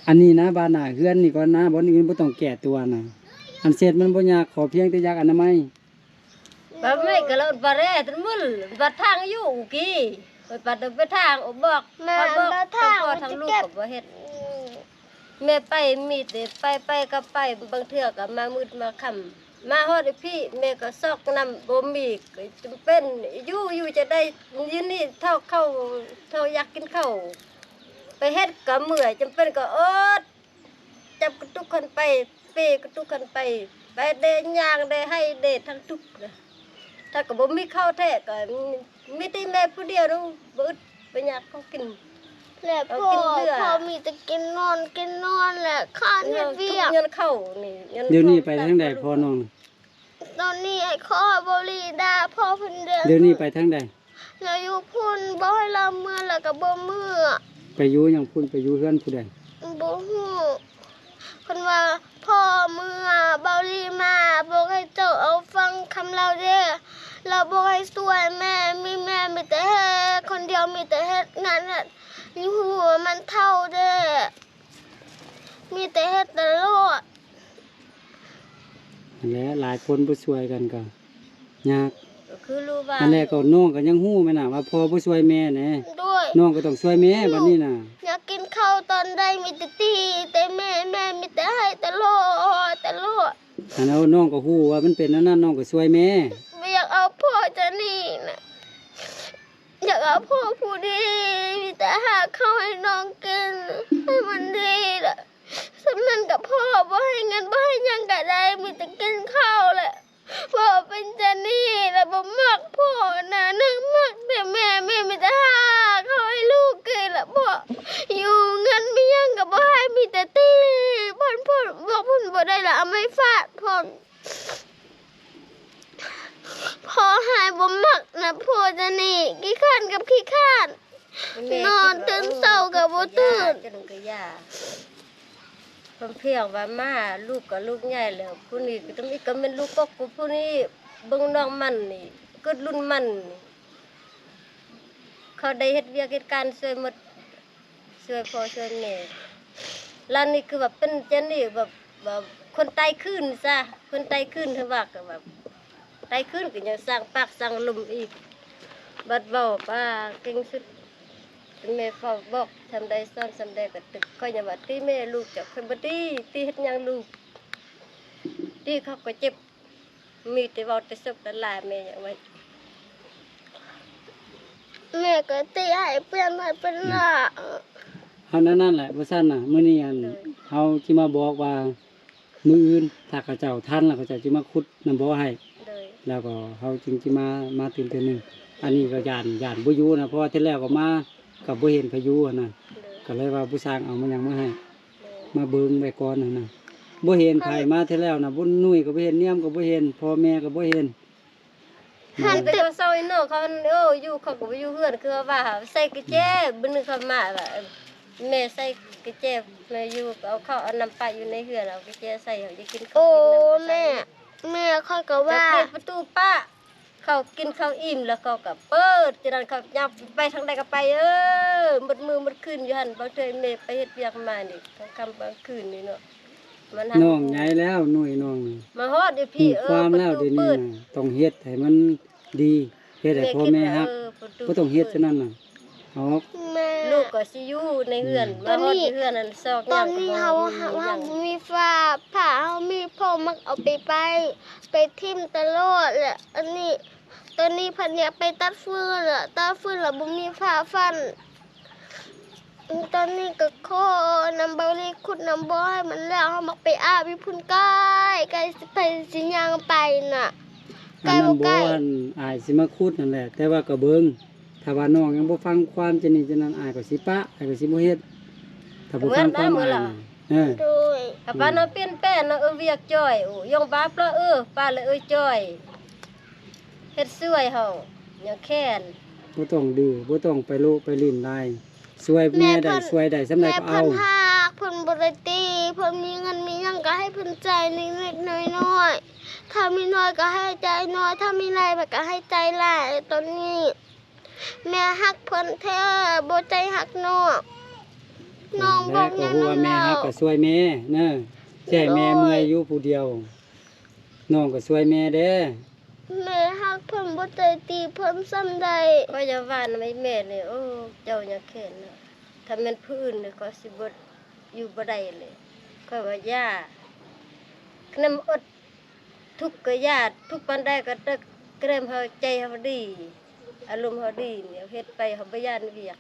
ອັນນີ້ນະ ບາດໜ້າເຮືອນນີ້ກ່ອນນະ ບ່ອນອື່ນບໍ່ຕ້ອງແກ້ຕົວນະ. ອັນເຊັດມັນບໍ່ຍາກ ຂໍພຽງແຕ່ຢາກອະນາໄມ. ບາດໄມ້ກໍລະບາແຣຕົນມຶນ ບາດທາງຢູ່ກີ້ ຂ້ອຍປາດໄປທາງ ອອກບອກ ແມ່ ບາດທາງ ທາງພໍ່ທາງລູກກໍບໍ່ເຮັດ. ແມ່ໄປມີແຕ່ໄປ ໄປກໍໄປ ບາງເທື່ອກໍມາມືດມາຄ່ຳ ມາຮອດອີ່ພີ້ ແມ່ກໍຊອກນ້ຳບໍ່ມີ ກໍຈຳເປັນຢູ່ ຢູ່ຈະໄດ້ຢູ່ນີ້ ເທົ່າເຂົ້າ ເທົ່າຢາກກິນເຂົ້າ ໄປເຮັດກໍເມື່ອຍ ຈຳເປັນກໍອົດ ຈັບກະຕຸກຄັນໄປ ເປກະຕຸກຄັນໄປ ໄປແດ່ຍ່າງແດ່ໄຮ່ແດ່ທັງທຸກນະ. ຖ້າກໍບໍ່ມີເຂົ້າແທ້ກໍມີແຕ່ແມ່ຜູ້ດຽວນະ ບໍ່ອຶດບໍ່ຢາກເຂົ້າກິນ ແລະ ເຂົ້າກິນເຫຼືອ ພໍ່ມີແຕ່ກິນນອນ ກິນນອນ ແລະ ຂານເຮັດວຽກ ດຽວນີ້ໄປທາງໃດພໍ່ນ້ອງ? ຕອນນີ້ອ້າຍຂໍເບົາລີດ່າພໍ່ເພິ່ນເດີ. ດຽວນີ້ໄປທາງໃດ? ລາວຢູ່ພຸ້ນ ບອກໃຫ້ລາວເມືອ ລາວກໍບໍ່ເມືອ. ໄປຢູ່ຫຍັງພຸ້ນ? ໄປຢູ່ເຮືອນຜູ້ໃດ? ບໍ່ຮູ້. ເພິ່ນວ່າພໍ່ເມືອ ເບົາລີມາ ບອກໃຫ້ເຈົ້າເອົາຟັງຄຳລາວເດີ. ລາວບອກໃຫ້ຊ່ວຍແມ່ ມີແມ່ມີແຕ່ແຮຄົນດຽວ. ມີແຕ່ເຮັດງານເຮັດ ຢູ່ຮູ້ວ່າມັນເຖົ້າແທ້ ມີແຕ່ເຮັດຕະຫຼອດ. ຫັ້ນແຫຼະ ຫຼາຍຄົນບໍ່ຊ່ວຍກັນກໍຍາກ. ກໍຄືຮູ້ວ່າ ຫັ້ນແຫຼະ ກໍນ້ອງກໍຍັງຮູ້ແມ່ນນະວ່າພໍ່ບໍ່ຊ່ວຍແມ່ແດ່. ໂດຍ ນ້ອງກໍຕ້ອງຊ່ວຍແມ່ບັດນີ້ນະ. ຢາກກິນເຂົ້າຕອນໃດມີແຕ່ຕີແຕ່ແມ່ ແມ່ມີແຕ່ໄຫ້ຕະຫຼອດ ຕະຫຼອດ. ອັນນັ້ນ ນ້ອງກໍຮູ້ວ່າມັນເປັນອັນນັ້ນ ນ້ອງກໍຊ່ວຍແມ່. ບໍ່ຢາກເອົາພໍ່ຈານີ້ນະ ຢາກເອົາພໍ່ຜູ້ດີ ມີແຕ່ຫາເຂົ້າໃຫ້ນ້ອງກິນ ໃຫ້ມັນດີລະ. ສ່ຳນັ້ນກໍພໍ ບໍ່ໃຫ້ເງິນ ບໍ່ໃຫ້ຫຍັງກໍໄດ້ ມີແຕ່ກິນເຂົ້າແຫຼະ. ພໍ່ເປັນຈານີ້ລະ ບໍ່ມັກພໍ່ນະ ນຶກມັກແຕ່ແມ່ ແມ່ມີແຕ່ຫາເຂົ້າໃຫ້ລູກກິນລະ. ພໍ່ຢູ່ເງິນມີຫຍັງກໍບໍ່ໃຫ້ ມີແຕ່ຕີ. ເພິ່ນ ເພິ່ນບອກເພິ່ນບໍ່ໄດ້ລະ ເອົາໄມ້ຟາດເພິ່ນ. ພໍ່ຫາຍບໍ່ມັກນະ ພໍ່ຈະໜີ ຂີ້ຄ້ານກັບຂີ້ຄ້ານ ນອນຕື່ນເຊົ້າກໍບໍ່ຕື່ນ. ເພິ່ນພຽງວ່າມາ ລູກກໍລູກໃຫຍ່ແລ້ວ ຜູ້ນີ້ກໍຕ້ອງອີກ ກໍແມ່ນລູກກກຜູ້ນີ້. ເບິ່ງນ້ອງມັນນີ້ ເກີດລຸ້ນມັນນີ້ ເຂົາໄດ້ເຮັດວຽກເຮັດການຊ່ວຍໝົດ ຊ່ວຍພໍ່ຊ່ວຍແມ່. ລາວນີ້ຄືວ່າເປັນຈັ່ງນີ້ ແບບ ແບບຄົນຕາຍຄືນຊະ ຄົນຕາຍຄືນ ເຂົາວ່າກໍແບບຕາຍຄືນກໍຍັງສ້າງປາກສ້າງລົມອີກ. ບັດເວົ້າປາເກັ່ງສຸດ ແມ່ເຝົ້າບອກຊ່ຳໃດສອນຊ່ຳໃດກໍຕຶກ. ຂ້ອຍຍັງວ່າຕີແມ່ລູກເຈົ້າ ຂ້ອຍບໍ່ຕີ ຕີເຮັດຫຍັງລູກ ຕີເຂົາກໍເຈັບ. ມີແຕ່ເວົ້າແຕ່ສົບແຕ່ຫຼາຍ ແມ່ຢາກວ່າ ແມ່ກໍຕິໃຫ້ເພິ່ນ ໃຫ້ເພິ່ນລະ. ເອົາແນວນັ້ນແຫຼະ ບໍ່ຊັ້ນນະ ມື້ນີ້ອັນ ເຮົາຊິມາບອກວ່າ ມື້ອື່ນຖ້າເຂົາເຈົ້າທັນແລ້ວ ເຂົາເຈົ້າຊິມາຂຸດນ້ຳບໍ່ໃຫ້ ແລ້ວກໍເຮົາຈຶ່ງຊິມາ ມາຕື່ມເທື່ອໜຶ່ງ. ອັນນີ້ກໍຢ້ານ ຢ້ານບໍ່ຢູ່ນະ ເພາະວ່າເທື່ອແລ້ວກໍມາ ກໍບໍ່ເຫັນໃຜຢູ່ຫັ້ນນະ ກໍເລີຍວ່າຜູ້ຊ່າງເອົາມາຫຍັງມາໃຫ້ ມາເບິ່ງໄວ້ກ່ອນຫັ້ນນະ. ບໍ່ເຫັນໃຜມາເທື່ອແລ້ວນະ ບຸນນຸ້ຍກໍບໍ່ເຫັນ ນຽມກໍບໍ່ເຫັນ ພໍ່ແມ່ກໍບໍ່ເຫັນ. ຫັ້ນແຕ່ເຂົາເຊົາອີກເນາະ ເຂົາ ໂອ້ ຢູ່ ເຂົາກໍບໍ່ຢູ່ເຮືອນ ຄືວ່າໃສ່ກະແຈ. ມື້ໜຶ່ງເຂົາມາວ່າ ແມ່ໃສ່ກະແຈ ແມ່ຢູ່ ເອົາເຂົ້າເອົານ້ຳປະຢູ່ໃນເຮືອນ ເອົາກະແຈໃສ່ ເຮົາຈະກິນເຂົ້າກິນນ້ຳ. ໂອ້ ແມ່ ແມ່ຂ້ອຍກໍວ່າ ເຈົ້າປິດປະຕູປະ ເຂົາກິນເຂົ້າອີ່ມແລ້ວເຂົາກໍເປີດ ຈາກນັ້ນເຂົາຍ່າງໄປທາງໃດກໍໄປ ເອີ ໝົດມື້ໝົດຄືນຢູ່ຫັ້ນ. ບາງເທື່ອແມ່ໄປເຮັດວຽກມານີ້ ກາງຄ່ຳກາງຄືນນີ້ເນາະ ມັນ ນ້ອງໃຫຍ່ແລ້ວ ໜຸ້ຍນ້ອງນີ້ ມາຮອດຢູ່ພີ້ ຮູ້ຄວາມແລ້ວ ເອີ ດຽວນີ້ນະ ຕ້ອງເຮັດໃຫ້ມັນດີ ເຮັດໃຫ້ພໍ່ແມ່ຮັກ ບໍ່ຕ້ອງເຮັດຊັ້ນນັ້ນນະ. ອອກ ແມ່ ລູກກໍຊິຢູ່ໃນເຮືອນ ມາຮອດຢູ່ເຮືອນນັ້ນ ຊອກຫຍັງ ຕອນນີ້ເຮົາ ເຮົາ ເຮົາບໍ່ມີຝາ ຜ້າເຮົາມີ ພໍ່ມັກເອົາໄປ ໄປ ໄປຖິ້ມຕະຫຼອດແຫຼະ. ອັນນີ້ ຕອນນີ້ເພິ່ນຢາກໄປຕັດຟືນລະ ຕັດຟືນລະບໍ່ມີຜ້າຟັນ. ຕອນນີ້ກໍຂໍນຳເບົາລີຂຸດນ້ຳບໍ່ໃຫ້ມັນແລ້ວ ເຮົາມັກໄປອາບຢູ່ພຸ້ນ ໃກ້ ໃກ້ໄປ ຊິຍ່າງໄປນະ ໃກ້ບໍ່ໃກ້. ອັນນັ້ນບໍ່ ອັນອ້າຍຊິມາຂຸດນັ້ນແຫຼະ ແຕ່ວ່າກໍເບິ່ງ ຖ້າວ່ານ້ອງຍັງບໍ່ຟັງຄວາມຈະນີ້ຈະນັ້ນ ອ້າຍກໍຊິປະ ອ້າຍກໍຊິບໍ່ເຮັດ ຖ້າບໍ່ຟັງຄວາມອ້າຍນະ. ເອີ ໂດຍ ຖ້າປານເຮົາປ່ຽນແປງເນາະ ເອີ ວຽກຈ່ອຍ ໂອ້ ຢອງບາປະ ເອີ ປາລະ ເອີ ຈ່ອຍ ເຮັດຊ່ວຍເຮົາ ຍັງແຄ້ນ ບໍ່ຕ້ອງດື້ ບໍ່ຕ້ອງໄປໂລະໄປຫຼິ້ນຫຼາຍ ຊ່ວຍແມ່ໄດ້ ແມ່ເພິ່ນ ຊ່ວຍໄດ້ສ່ຳໃດກໍເອົາ. ແມ່ເພິ່ນຮັກ ເພິ່ນບໍ່ໄດ້ຕີ ເພິ່ນມີເງິນມີຫຍັງກໍໃຫ້ເພິ່ນໃຊ້ເລັກໆນ້ອຍໆ ຖ້າມີໜ້ອຍກໍໃຫ້ໃຊ້ໜ້ອຍ ຖ້າມີຫຼາຍກໍໃຫ້ໃຊ້ຫຼາຍ. ຕອນນີ້ ແມ່ຮັກເພິ່ນແທ້ ບໍ່ໃຈຮັກນ້ອງ ນ້ອງບອກແມ່ ກໍຮູ້ວ່າແມ່ຮັກກໍຊ່ວຍແມ່ເນີ ຊິໃຫ້ແມ່ເມື່ອຍຢູ່ຜູ້ດຽວ ນ້ອງກໍຊ່ວຍແມ່ແດ່. ແມ່ຮັກເພິ່ນ ບໍ່ໃຈຕີເພິ່ນສ່ຳໃດ. ຂ້ອຍຢາກວ່ານຳແມ່ນີ້ ໂອ້ ເຈົ້າຍັງແຄ້ນເນາະ ຖ້າແມ່ນຜູ້ອື່ນນີ້ ຂ້ອຍຊິບໍ່ ຢູ່ບໍ່ໄດ້ເລີຍ. ຂ້ອຍວ່າຢ່າ ຂະໜາດອົດ ທຸກກໍຢ່າ ທຸກປານໃດກໍເຕີກ ກະແນມເຮົາ ໃຈເຮົາດີ ອາລົມເຮົາດີນີ້ ເຮັດໄປເຮົາບໍ່ຢ້ານວຽກ.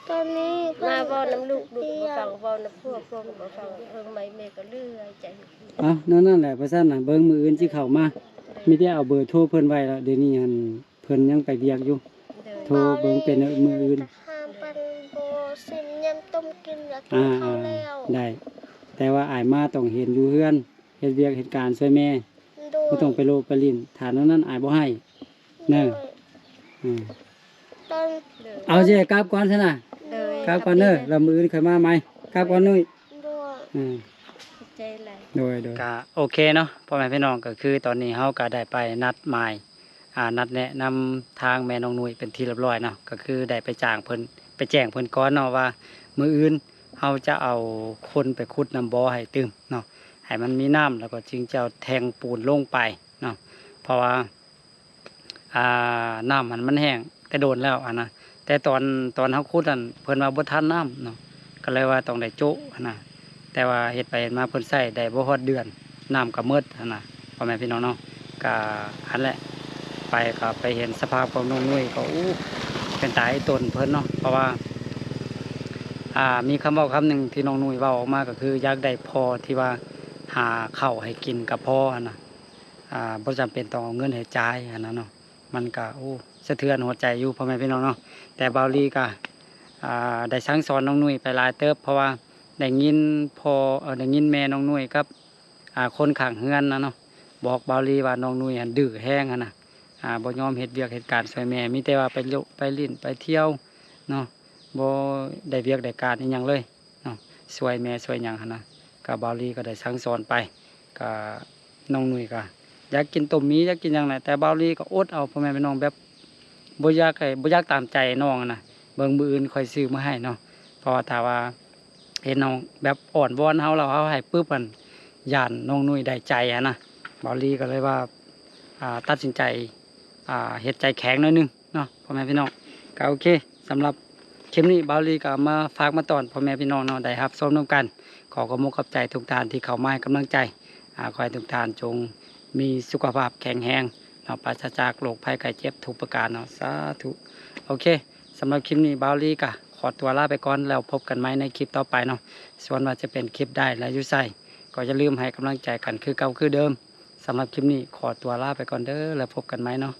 ຕອນນີ້ເພິ່ນມາເວົ້ານຳລູກ ລູກບໍ່ຟັງ ເວົ້ານຳຜົວ ຜົວກໍບໍ່ຟັງ ເບິ່ງໃໝ່ແມ່ກໍເຫຼືອໃຈ. ເອົ້າ ແນວນັ້ນແຫຼະ ວ່າຊັ້ນນະ ເບິ່ງມື້ອື່ນຊິເຂົ້າມາ ມີແຕ່ເອົາເບີໂທເພິ່ນໄວ້ລະ ດຽວນີ້ຫັ້ນເພິ່ນຍັງໄປວຽກຢູ່ ໂທເບິ່ງເປັນມື້ອື່ນ. ຫາປັນບໍ່ຊິມຍາມຕົ້ມກິນ ຢາກກິນເຂົ້າແລ້ວ ໄດ້ ແຕ່ວ່າອ້າຍມາຕ້ອງເຫັນຢູ່ເຮືອນ ເຮັດວຽກເຮັດການຊ່ວຍແມ່ ບໍ່ຕ້ອງໄປໂລະໄປຫຼິ້ນ ຖ້າແນວນັ້ນອ້າຍບໍ່ໃຫ້ເນີ. ເອົາ ຊິກັບກ່ອນຊັ້ນນະ ກັບກ່ອນເນີ ແລ້ວມື້ອື່ນຄ່ອຍມາໃໝ່ ກັບກ່ອນນຸ້ຍ. ໂດຍ ໂດຍ ກະໂອເຄເນາະ ພໍ່ແມ່ພີ່ນ້ອງ ກໍຄືຕອນນີ້ເຮົາກໍໄດ້ໄປນັດໝາຍ ອາ ນັດແນະນຳທາງແມ່ນ້ອງນຸ້ຍເປັນທີ່ຮຽບຮ້ອຍເນາະ ກໍຄືໄດ້ໄປຈ້າງເພິ່ນ ໄປແຈ້ງເພິ່ນກ່ອນເນາະວ່າ ມື້ອື່ນເຮົາຈະເອົາຄົນໄປຂຸດນ້ຳບໍ່ໃຫ້ຕື່ມເນາະ ໃຫ້ມັນມີນ້ຳ ແລ້ວກໍຈຶ່ງຈະເອົາແທ່ງປູນລົງໄປເນາະ ເພາະວ່າ ອ່າ ນ້ຳຫັ້ນມັນແຫ້ງແຕ່ດົນແລ້ວຫັ້ນນະ ແຕ່ຕອນ ຕອນເຮົາຂຸດຫັ້ນ ເພິ່ນວ່າບໍ່ທັນນ້ຳເນາະ ກໍເລີຍວ່າຕ້ອງໄດ້ໂຈະຫັ້ນນະ ແຕ່ວ່າເຮັດໄປເຮັດມາເພິ່ນໃຊ້ໄດ້ບໍ່ຮອດເດືອນ ນ້ຳກໍໝົດຫັ້ນນະ ພໍ່ແມ່ພີ່ນ້ອງເນາະ ກໍຫັ້ນແຫຼະ ໄປກໍໄປເຫັນສະພາບຂອງນ້ອງນຸ້ຍ ກໍ ໂອ້ ເປັນຕາອາຍຕົນເພິ່ນເນາະ ເພາະວ່າ ອ່າ ມີຄຳເວົ້າຄຳໜຶ່ງທີ່ນ້ອງນຸ້ຍເວົ້າອອກມາ ກໍຄືຢາກໄດ້ພໍ່ທີ່ວ່າຫາເຂົ້າໃຫ້ກິນກໍພໍຫັ້ນນະ ອ່າ ບໍ່ຈຳເປັນຕ້ອງເອົາເງິນໃຫ້ຈ່າຍຫັ້ນນະເນາະ ມັນກະ ໂອ້ ສະເທືອນຫົວໃຈຢູ່ ພໍ່ແມ່ພີ່ນ້ອງເນາະ ແຕ່ບ່າວລີກະ ອ່າ ໄດ້ສັ່ງສອນນ້ອງນຸ້ຍໄປຫຼາຍເຕີບ ເພາະວ່າໄດ້ຍິນພໍ່ ເອີ ໄດ້ຍິນແມ່ນ້ອງນຸ້ຍກັບ ອ່າ ຄົນຂ້າງເຮືອນນະເນາະ ບອກບ່າວລີວ່ານ້ອງນຸ້ຍຫັ້ນດື້ແຮງຫັ້ນນະ ອ່າ ບໍ່ຍອມເຮັດວຽກເຮັດການຊ່ວຍແມ່ ມີແຕ່ວ່າໄປໂລະ ໄປຫຼິ້ນໄປທ່ຽວເນາະ ບໍ່ໄດ້ວຽກໄດ້ການອີ່ຫຍັງເລີຍ ເນາະ ຊ່ວຍແມ່ຊ່ວຍຫຍັງຫັ້ນນະ ກໍບ່າວລີກໍໄດ້ສັ່ງສອນໄປ ກໍນ້ອງນຸ້ຍກໍຢາກກິນຕົ້ມໝີ ຢາກກິນຫຍັງແຫຼະ ແຕ່ບ່າວລີກໍອົດເອົາ ພໍ່ແມ່ພີ່ນ້ອງ ແບບບໍ່ຢາກໃຫ້ ບໍ່ຢາກຕາມໃຈນ້ອງຫັ້ນນະ ເບິ່ງມື້ອື່ນຄ່ອຍຊື້ມາໃຫ້ເນາະ ເພາະວ່າຖ້າວ່າເຫັນນ້ອງແບບອ້ອນວອນເຮົາ ແລ້ວເຮົາໃຫ້ປຶບຫັ້ນ ຢ້ານນ້ອງນຸ້ຍໄດ້ໃຈຫັ້ນນະ ບ່າວລີກໍເລີຍວ່າ ອ່າ ຕັດສິນໃຈ ອ່າ ເຮັດໃຈແຂງໜ້ອຍໜຶ່ງເນາະ ພໍ່ແມ່ພີ່ນ້ອງ ກໍໂອເຄ ສຳລັບຄລິບນີ້ບ່າວລີກໍເອົາມາຝາກມາຕ້ອນພໍ່ແມ່ພີ່ນ້ອງເນາະ ໄດ້ຮັບຊົມນຳກັນ ຂໍຂອບອົກຂອບໃຈທຸກທ່ານທີ່ເຂົ້າມາໃຫ້ກຳລັງໃຈ ອ່າ ຂໍໃຫ້ທຸກທ່ານຈົ່ງມີສຸຂະພາບແຂງແຮງເນາະ ປາສະຈາກໂລກໄພໄຂ້ເຈັບທຸກປະການເນາະ ສາທຸ ໂອເຄ ສຳລັບຄລິບນີ້ບ່າວລີກໍຂໍຕົວລາໄປກ່ອນ ແລ້ວພົບກັນໃໝ່ໃນຄລິບຕໍ່ໄປເນາະ ສ່ວນວ່າຈະເປັນຄລິບໃດ ແລະ ຢູ່ໃສ ກໍຢ່າລືມໃຫ້ກຳລັງໃຈກັນຄືເກົ່າຄືເດີມ ສຳລັບຄລິບນີ້ຂໍຕົວລາໄປກ່ອນເດີ ແລ້ວພົບກັນໃໝ່ເນາະ.